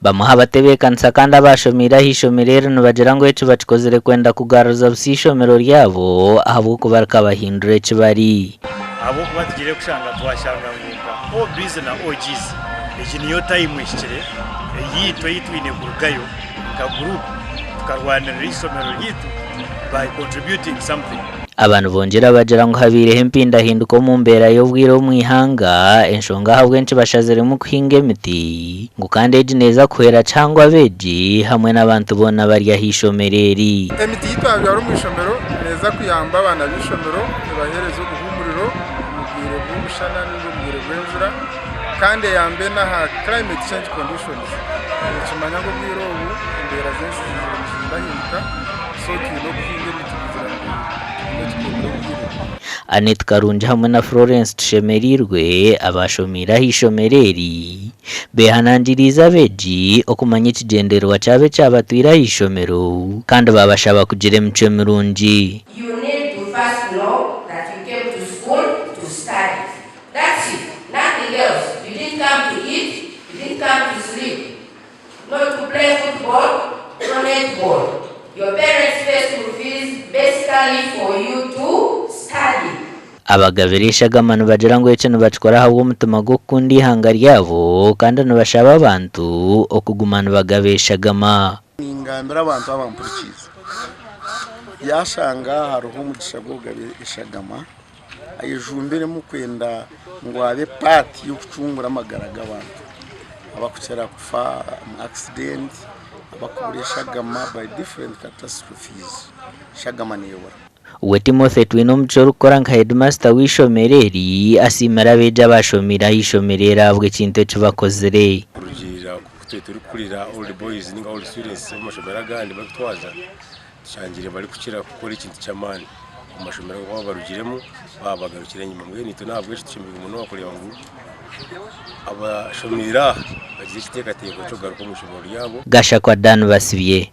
Bamwe aha batebeekanisa kandi abaashomeire aha ishomero eri nibagira ngu eki bakikozire kwenda kugaruza busya eishomero ryabo ahabw'okuba rikabahindura eki bari. Ahabw'okuba tugiire kushanga twashanga ngu nka OBs na OGs egi niyo time ehikire eyaitu ei twine kurugayo nka group tukarwanirira eishomero ryaitu by contributing something. Aba nibongyera bagira ngu habaireho empindahinduka omu mbeera y'obwire omu ihanga, enshonga ahabw'enki bashaziremu kuhinga emiti, ngu kandi egi neeza kuhwera kihango abeegi hamwe n'abantu boona abari aha ishomero eri. Emiti ei twabyara omu ishomero neeza kuyamba abaana b'eishomero ebaheereze obuhuumuriro omu bwire bw'omushana ninga omu bwire bw'enjura kandi eyambe n'aha climate change conditions. Nikimanya ngu obwire obu embeera z'ensi ziriyo nizihindahinduka so twine okuhinga emiti kugira ngu tugume tukuumire obwire. Annet Karungi hamwe na Florence Tushemereirwe abaashomeire aha ishomero eri beehanangiriize abeegi okumanya ekigyendererwa kyabo ekyabatwire aha ishomero kandi baabashaba kugira emicwe mirungi. You need to first know that you came to school to study. That's it, nothing else. You didn't come to eat, you didn't come to sleep, not to play football, no netball. Your parents pay school fees basically for you to study. Abagabira eshagama nibagira ngu eki nibakikora ahabw'omutima gw'okukunda eihanga ryabo kandi nibashaba abantu okuguma nibagaba eshagama. Ningambira abantu abampurikiize, yaashanga hariho omugisha gw'okugaba eshagama, ayejumbiremu kwenda ngu abe paati y'okucungura amagara g'abantu abakukira kufa omu akisidenti, abakubura eshagama by different catastrophes, eshagama neebura. We Timothy Twinomugisha orikukora nka heedimasita w'eishomero eri asiimire abeegi abaashomeire aha ishomero eri ahabw'ekintu eki bakozire. Kurugiirira oku itwe turikuhurira old boys ninga old students b'omu mashomero agandi barikutwaza, tushangire barikukira kukora ekintu ky'amaani omu mashomero agu baaba barugiremu baaba bagarukire enyima. Mbwenu itwe n'ahabw'ekyo tushemereirwe munonga kureeba ngu abashomeire aha bagire ekiteekateeko ky'okugaruka omu ishomero ryabo. Gashakwa Dan Basibye.